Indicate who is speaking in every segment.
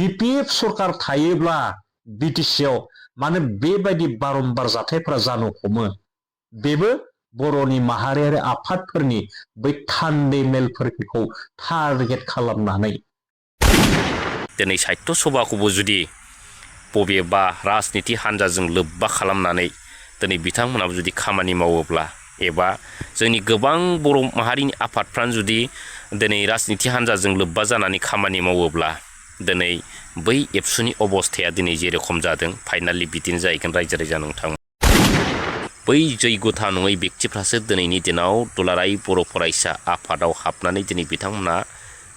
Speaker 1: BPF सरकार थायोब्ला BTCआव माने बेबायदि बारम्बार जाथायफोरा जानो हमो बेबो बर'नि माहारियारि आफादफोरनि बै थान्दै मेलफोरखौ टारगेट खालामनानै
Speaker 2: दिनै साहित्य सभाखौबो जुदि बबेबा राजनिति हान्जाजों लोब्बा खालामनानै दिनै बिथांमोनाबो जुदि खामानि मावोब्ला एबा जोंनि गोबां बर' माहारिनि आफादफ्रानो जुदि दिनै राजनिति हान्जाजों लोब्बा जानानै खामानि मावोब्ला दिनै बै एबसुनि अबस्थाया दिनै जेरखम जादों फाइनालि बिदिनो जाहैगोन रायजो राजा नोंथांमोन। बै जैगथा नङै व्यक्तिफ्रासो दिनैनि दिनाव दुलाराय बर' फरायसा आफादाव हाबनानै दिनै बिथांमोना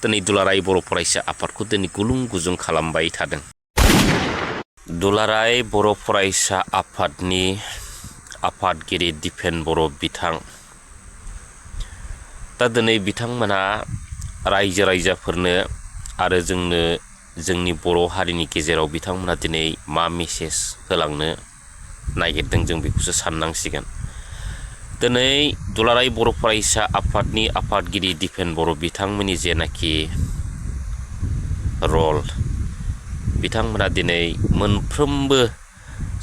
Speaker 2: दिनै दुलाराय बर' फरायसा आफादखौ दिनै गुलुं गुजुं खालामबाय थादों। दुलाराय बर' फरायसा आफादनि आफादगिरि दिपेन बर' बिथां दा दिनै बिथांमोना रायजो राजाफोरनो आरो जोंनो जोंनि बर' हारिनि गेजेराव बिथांमोना दिनै मा मेसेज होलांनो नागिरदों जों बेखौसो साननांसिगोन। दिनै दुलाराय बर' फरायसा आफादनि आफादगिरि दिपेन बर' बिथांमोननि जेनाखि रल बिथांमोना दिनै मोनफ्रोमबो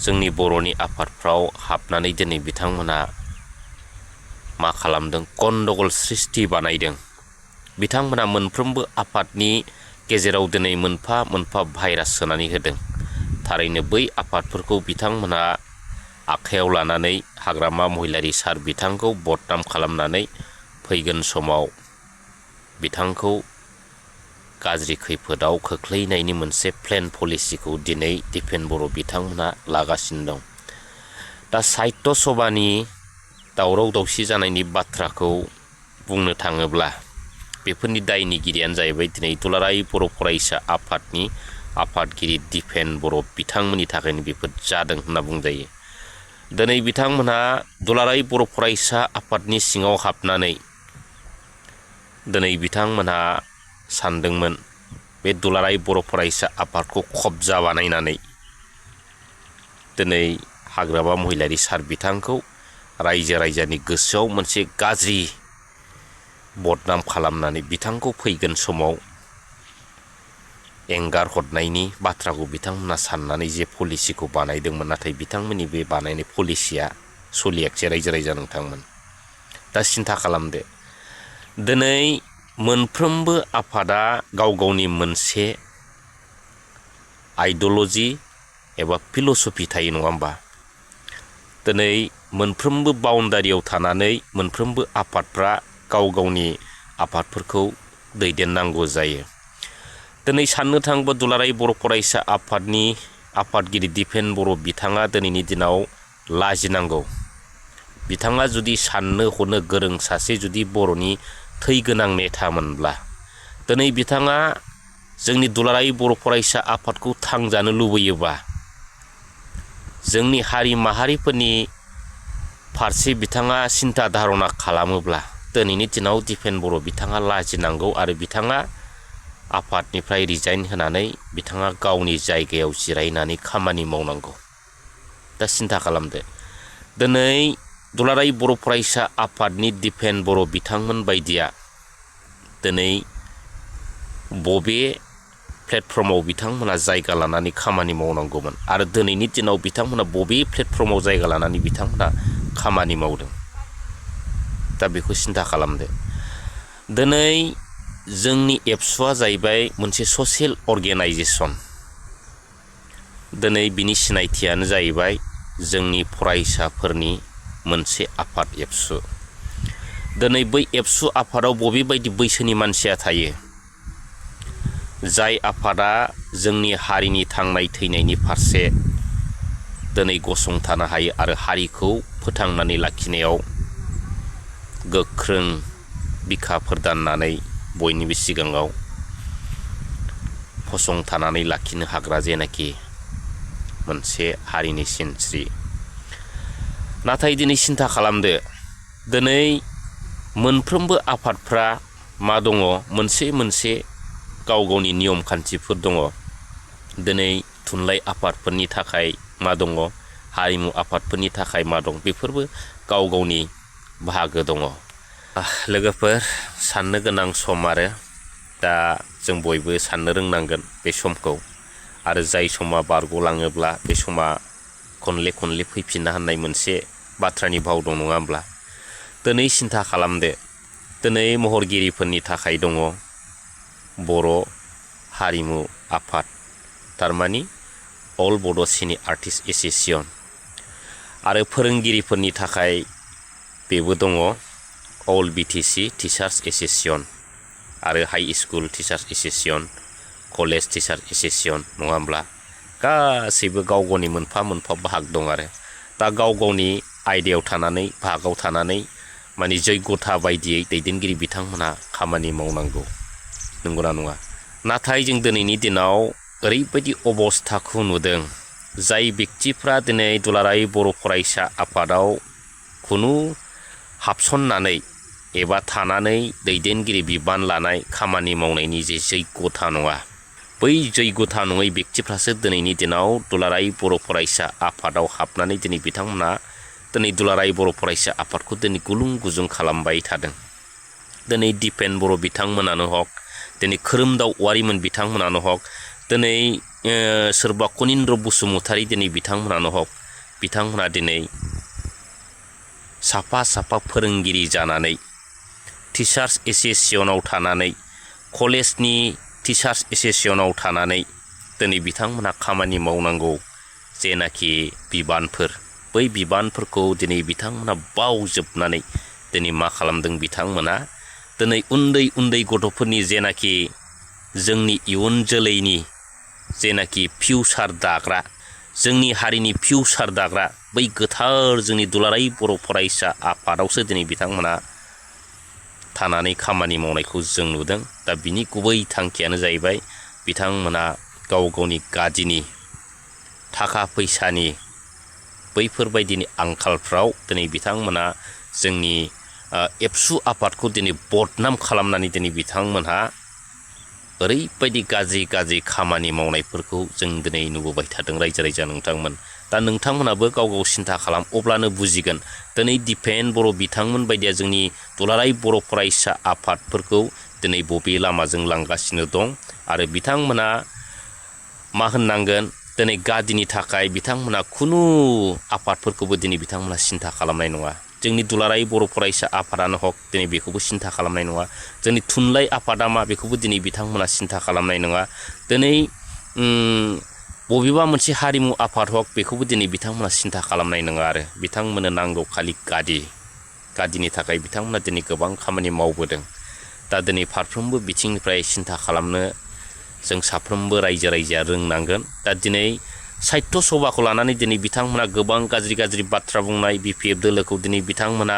Speaker 2: जोंनि बर'नि आफादफ्राव हाबनानै दिनै बिथांमोना मा खालामदों गन्दगल सृष्टि बानायदों। बिथांमोना मोनफ्रोमबो आफादनि गेजेराव दिनै मोनफा मोनफा भाइरास सोनानै होदों। थारैनो बै आफादफोरखौ बिथांमोना आखायाव लानानै हाग्रामा महिलारी सार बिथांखौ बदनाम खालामनानै फैगोन समाव बिथांखौ गाज्रि खैफोदाव खोख्लैनायनि मोनसे प्लेन पलिसिखौ दिनै दिपेन बर' बिथांमोना लागासिनो दं। दा साहित्य सभानि दावराव दावसि जानायनि बाथ्राखौ बुंनो थाङोब्ला बेफोरनि दायनिगिरियानो जाहैबाय दिनै दुलाराय बर' फरायसा आफादनि आफादगिरि दिपेन बर' बिथांमोननि थाखायनो बेफोर जादों होनना बुंजायो। दिनै बिथांमोनहा दुलाराय बर' फरायसा आफादनि सिङाव हाबनानै दिनै बिथांमोनहा सानदोंमोन बे दुलाराय बर' फरायसा आफादखौ खबजा बानायनानै दिनै हाग्रामा महिलारी सार बिथांखौ रायजो राजानि गोसोआव मोनसे गाज्रि बदनाम खालामनानै बिथांखौ फैगोन समाव एंगार हरनायनि बाथ्राखौ बिथांमोना साननानै जे पलिसिखौ बानायदोंमोन। नाथाय बिथांमोननि बे बानायनाय पलिसिया सोलियाखिसै रायजो राजा नोंथांमोन। दा सिन्था खालामदो दिनै मोनफ्रोमबो आफादा गाव गावनि मोनसे आइडिय'लजि एबा फिल'सफि थायो नङा होमबा। दिनै मोनफ्रोमबो बाउन्डारियाव थानानै मोनफ्रोमबो आफादफ्रा गाव गावनि आफादफोरखौ दैदेननांगौ जायो। दिनै साननो थाङोबा दुलाराय बर' फरायसा आफादनि आफादगिरि दिपेन बर' बिथाङा दिनैनि दिनाव लाजिनांगौ। बिथाङा जुदि साननो हनो गोरों सासे जुदि बर'नि थै गोनां नेतामोनब्ला दिनै बिथाङा जोंनि दुलाराय बर' फरायसा आफादखौ थांजानो लुबैयोबा जोंनि हारि माहारिफोरनि फारसे बिथाङा सिन्था धारना खालामोब्ला दिनैनि दिनाव दिपेन बर' बिथाङा लाजिनांगौ आरो बिथाङा आफादनिफ्राय रिजाइन होनानै बिथाङा गावनि जायगायाव जिरायनानै खामानि मावनांगौ। दा सिन्था खालामदो दिनै दुलाराय बर' फरायसा आफादनि दिपेन बर' बिथांमोन बायदिया दिनै बबे प्लेटफर्माव बिथांमोना जायगा लानानै खामानि मावनांगौमोन आरो दिनैनि दिनाव बिथांमोना बबे प्लेटफर्माव जायगा लानानै बिथांमोना खामानि मावदों। दा बेखौ सिन्था खालामदो। दिनै जोंनि एबसुआ जाहैबाय मोनसे ससियेल अर्गेनाइजेसन। दिनै बिनि सिनायथियानो जाहैबाय जोंनि फरायसाफोरनि मोनसे आफाद एबसु। दिनै बै एबसु आफादाव बबे बायदि बैसोनि मानसिया थायो जाय आफादा जोंनि हारिनि थांनाय थैनायनि फारसे दिनै गसंथानो हायो आरो हारिखौ फोथांनानै लाखिनायाव गोख्रों बिखाफोर दाननानै बयनिबो सिगाङाव फसंथानानै लाखिनो हाग्रा जेनाखि मोनसे हारिनि सिनस्रि। नाथाय दिनै सिन्था खालामदो दिनै मोनफ्रोमबो आफादफ्रा मा दङ मोनसे मोनसे गाव गावनि नियम खान्थिफोर दङ। दिनै थुनलाइ आफादफोरनि थाखाय मा दङ हारिमु आफादफोरनि थाखाय मा दं बेफोरबो गाव गावनि बाहागो दङ। लोगोफोर साननो गोनां सम आरो दा जों बयबो साननो रोंनांगोन बे समखौ। आरो जाय समा बारग'लाङोब्ला बे समा खनले खनले फैफिनना होननाय मोनसे बाथ्रानि भाव दं नङा होमब्ला दिनै सिन्था खालामदो दिनै महरगिरिफोरनि थाखाय दङ बर' हारिमु आफाद थारमानि अल बड' सिनि आर्टिस्ट एस'सिएशन आरो फोरोंगिरिफोरनि थाखाय बेबो दङ अल BTC टिचार्स एस'सिएशन आरो high school teachers association college teachers association नङा होमब्ला गासैबो गाव गावनि मोनफा मोनफा बाहाग दं आरो दा गाव गावनि आयदायाव थानानै भागाव थानानै माने जयगथा बायदियै दैदेनगिरि बिथांमोना खामानि मावनांगौ नंगौना नङा नाथाय जों दिनैनि दिनाव ओरैबायदि अबस्थाखौ नुदों जाय व्यक्तिफ्रा दिनै दुलाराय बर' फरायसा आफादाव खुनु हाबसननानै एबा थानानै दैदेनगिरि बिबान लानाय खामानि मावनायनि जे जयगथा नङा बै जयगथा नङै व्यक्तिफ्रासो दिनैनि दिनाव दुलाराय बर' फरायसा आफादाव हाबनानै दिनै बिथांमोना दिनै दुलाराय बर' फरायसा आफादखौ दिनै गुलुं गुजुं खालामबाय थादों दिनै दिपेन बर' बिथांमोनानो हक दिनै खोरोमदाव औवारिमोन बिथांमोनानो हक दिनै सोरबा कनिन्द्र बसुमतारी दिनै बिथांमोनानो हक बिथांमोना दिनै साफा साफा फोरोंगिरि जानानै टिचार्स एस'सिएशनाव थानानै कलेजनि टिचार्स एस'सिएशनाव थानानै दिनै बिथांमोना खामानि मावनांगौ जेनाखि बिबानफोर बै बिबानफोरखौ दिनै बिथांमोना बावजोबनानै दिनै मा खालामदों बिथांमोना दिनै उन्दै उन्दै गथ'फोरनि जेनाखि जोंनि इयुन जोलैनि जेनाखि फिउचार दाग्रा जोंनि हारिनि फिउचार दाग्रा बै गोथार जोंनि दुलाराय बर' फरायसा आफादावसो दिनै बिथांमोना थानानै खामानि मावनायखौ जों नुदों दा बिनि गुबै थांखियानो जाहैबाय बिथांमोना गाव गावनि गादिनि थाखा फैसानि बैफोरबायदिनि आंखालफ्राव दिनै बिथांमोना जोंनि एबसु आफादखौ दिनै बदनाम खालामनानै दिनै बिथांमोनहा ओरैबायदि गाज्रि गाज्रि खामानि मावनायफोरखौ जों दिनै नुबोबाय थादों रायजो राजा नोंथांमोन दा नोंथांमोनाबो गाव गाव सिन्था खालाम अब्लानो बुजिगोन दिनै दिपेन बर' बिथांमोन बायदिया जोंनि दुलाराय बर' फरायसा आफादफोरखौ दिनै बबे लामाजों लांगासिनो दं आरो बिथांमोना मा होननांगोन दिनै गादिनि थाखाय बिथांमोना खुनु आफादफोरखौबो दिनै बिथांमोना सिन्था खालामनाय नङा जोंनि दुलाराय बर' फरायसा आफादानो हक दिनै बेखौबो सिन्था खालामनाय नङा जोंनि थुनलाइ आफादा मा बेखौबो दिनै बिथांमोना सिन्था खालामनाय नङा दिनै बबेबा मोनसे हारिमु आफाद हक बेखौबो दिनै बिथांमोना सिन्था खालामनाय नङा आरो बिथांमोननो नांगौ खालि गादिनि थाखाय बिथांमोना दिनै गोबां खामानि मावबोदों दा दिनै फारफ्रोमबो बिथिंनिफ्राय सिन्था खालामनो जों साफ्रोमबो रायजो राजाया रोंनांगोन दा दिनै साहित्य सभाखौ लानानै दिनै बिथांमोना गोबां गाज्रि गाज्रि बाथ्रा बुंनाय BPF दोलोखौ दिनै बिथांमोना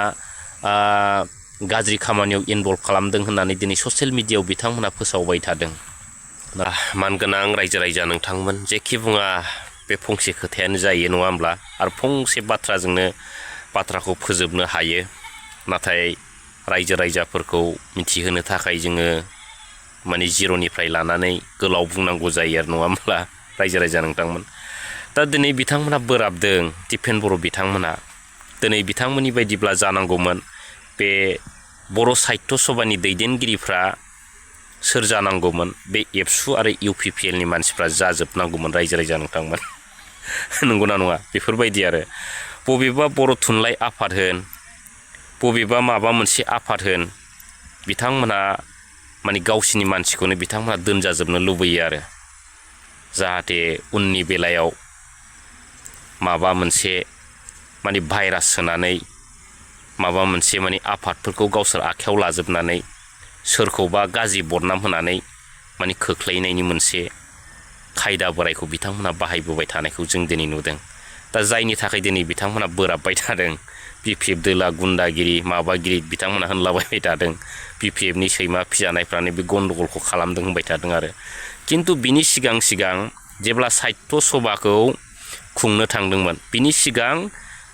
Speaker 2: गाज्रि खामानियाव इनभल्भ खालामदों होननानै दिनै ससियेल मिडियायाव बिथांमोना फोसावबाय थादों मानगोनां रायजो राजा नोंथांमोन जेखि बुङा बे फंसे खोथायानो जायो नङा होमब्ला आरो फंसे बाथ्राजोंनो बाथ्राखौ फोजोबनो हायो नाथाय रायजो राजाफोरखौ मिथिहोनो थाखाय जोङो माने जिर'निफ्राय लानानै गोलाव बुंनांगौ जायो आरो नङा होमब्ला रायजो राजा नोंथांमोन दा दिनै बिथांमोना बोराबदों दिपेन बर' बिथांमोना दिनै बिथांमोननि बायदिब्ला जानांगौमोन बे बर' साहित्य सभानि दैदेनगिरिफ्रा सोर जानांगौमोन बे एबसु आरो UPPLनि मानसिफ्रा जाजोबनांगौमोन रायजो राजा नोंथांमोन नंगौना नङा बेफोरबायदि आरो बबेबा बर' थुनलाइ आफाद होन बबेबा माबा मोनसे आफाद होन बिथांमोना माने गावसिनि मानसिखौनो बिथांमोना दोनजाजोबनो लुबैयो आरो जाहाथे उननि बेलायाव माबा मोनसे माने भाइरास सोनानै माबा मोनसे माने आफादफोरखौ गावसोर आखायाव लाजोबनानै सोरखौबा गाज्रि बदनाम होनानै माने खोख्लैनायनि मोनसे खायदा बोरायखौ बिथांमोना बाहायबोबाय थानायखौ जों दिनै नुदों दा जायनि थाखाय दिनै बिथांमोना बोराबबाय थादों BPF दोला गुन्दागिरि माबागिरि बिथांमोना होनलाबायबाय थादों BPFनि सैमा फिजानायफ्रानो बे गन्दगलखौ खालामदों होनबाय थादों आरो खिन्थु बिनि सिगां जेब्ला साहित्य सभाखौ खुंनो थांदोंमोन बिनि सिगां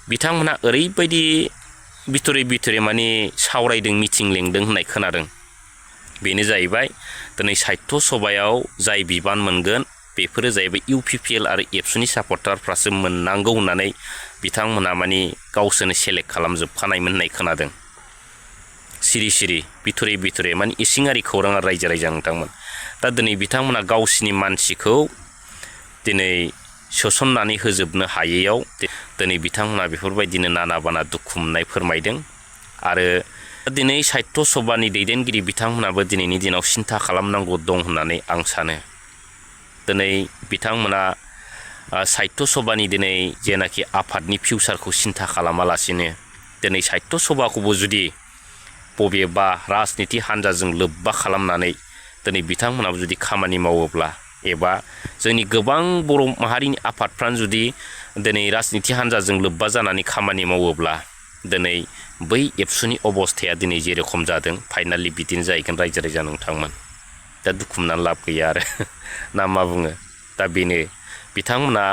Speaker 2: बिथांमोना ओरैबायदि बिथरै माने सावरायदों मिटिं लेंदों होननाय खोनादों बेनो जाहैबाय दिनै साहित्य सभायाव जाय बिबान मोनगोन बेफोरो जाहैबाय UPPL आरो एबसुनि सापर्टारफ्रासो मोननांगौ होननानै बिथांमोना माने गावसोरनो सेलेक्ट खालामजोबखानायमोन होननाय खोनादों सिरि बिथरै माने इसिङारि खौरां रायजो राजा नोंथांमोन दा दिनै बिथांमोना गावसिनि मानसिखौ दिनै सोसननानै होजोबनो हायैयाव दिनै बिथांमोना बेफोरबायदिनो नाना बाना दुखु मोननाय फोरमायदों। आरो दिनै साहित्य सभानि दैदेनगिरि बिथांमोनाबो दिनैनि दिनाव सिन्था खालामनांगौ दं होननानै आं सानो। दिनै बिथांमोना साहित्य सभानि दिनै जेनाखि आफादनि फिउचारखौ सिन्था खालामालासिनो दिनै साहित्य सभाखौबो जुदि बबेबा राजनिति हान्जाजों लोब्बा खालामनानै दिनै बिथांमोनाबो जुदि खामानि मावोब्ला एबा जोंनि गोबां बर' माहारिनि आफादफ्रानो जुदि दिनै राजनिति हान्जाजों लोब्बा जानानै खामानि मावोब्ला दिनै बै एबसुनि अबस्थाया दिनै जेरखम जादों फाइनालि बिदिनो जाहैगोन रायजो राजा नोंथांमोन। दा दुखु मोननानै लाब गैया आरो ना मा बुङो। दा बेनो बिथांमोना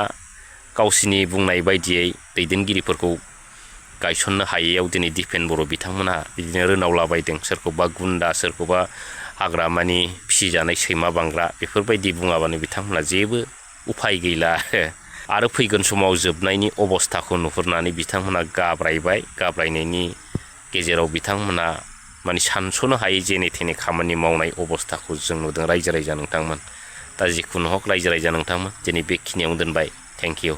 Speaker 2: गावसिनि बुंनाय बायदियै दैदेनगिरिफोरखौ गायसननो हायैयाव दिनै दिपेन बर' बिथांमोना बिदिनो रोनावलाबायदों। सोरखौबा गुन्दा, सोरखौबा हाग्रामानि फिसिजानाय सैमा बांग्रा बेफोरबायदि बुङाबानो बिथांमोना जेबो उफाय गैला आरो फैगोन समाव जोबनायनि अबस्थाखौ नुहुरनानै बिथांमोना गाब्रायबाय। गाब्रायनायनि गेजेराव बिथांमोना माने सानस'नो हायै जेने थेने खामानि मावनाय अबस्थाखौ जों नुदों रायजो राजा नोंथांमोन। दा जिखुनु हक रायजो राजा नोंथांमोन दिनै बेखिनियावनो दोनबाय। Thank you.